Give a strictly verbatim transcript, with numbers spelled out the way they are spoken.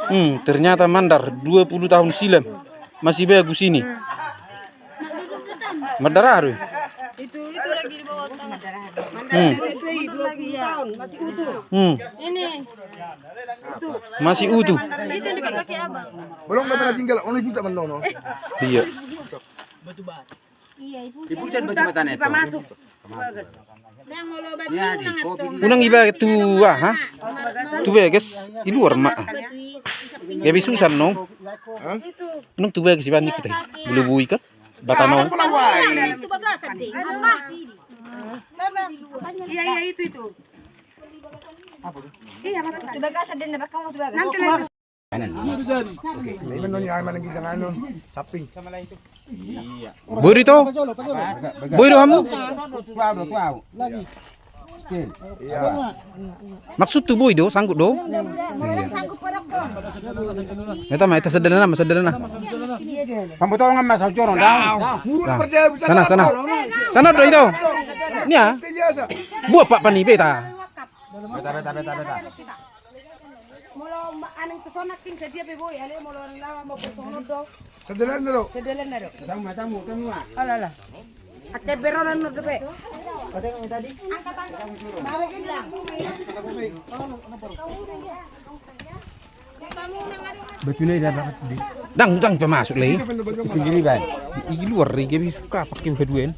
Hmm, ternyata mandar dua puluh tahun silam masih bagus ini. Mandar aha do i? Itu, itu lagi di bawah tanah. Hmm. Itu, itu lagi, ya. Masih utuh. Hmm. Ini. Masih utuh. Itu yang dipakai abang. Belum pernah tinggal, ono i buta manono. Iya. Batu bara. Iya, ibu. Ibu, jangan batu bara, masuk. Bagus. Unang iba tu aha? Tu bagas, i luar ma. Gabe susah nong. Nong tu bagas iba ni kita. Bulu bui kan? Batano. Itu bagasan deh. Iya, iya, itu, itu. Iya, masuk. Tu bagasan deh, nanti lagi. Kanan. Iya, jadi. Oke. Ini non yang mana kita nganu, samping. Boi do ito? Boi do hamu? Tuau do, tuau. Lagi. Skill. Iya. Maksud tu boi do, sanggup do? Iya. Eta ma, eta sederhana ma, sederhana. Pambotongan ma, saujoro, dah. Sana, sana. Sana do ito. Ini ya. Buat pak pani beta. Beta, beta, beta, beta. Molo ma-, anang tu sonak king sadia pe boi, ale molo anang lawa mau ke sono do. Sedelan do. Sedelan do. Tamu, tamu, tamu, ah. Ala, ala. Ake beronan no depe. Angkat, angkat. Balikin lang. Batu na i dah dapat sedih. Dang, dang, pemasuk lagi. Itu jadi ban. I luar, i gabe suka pakai uha duel.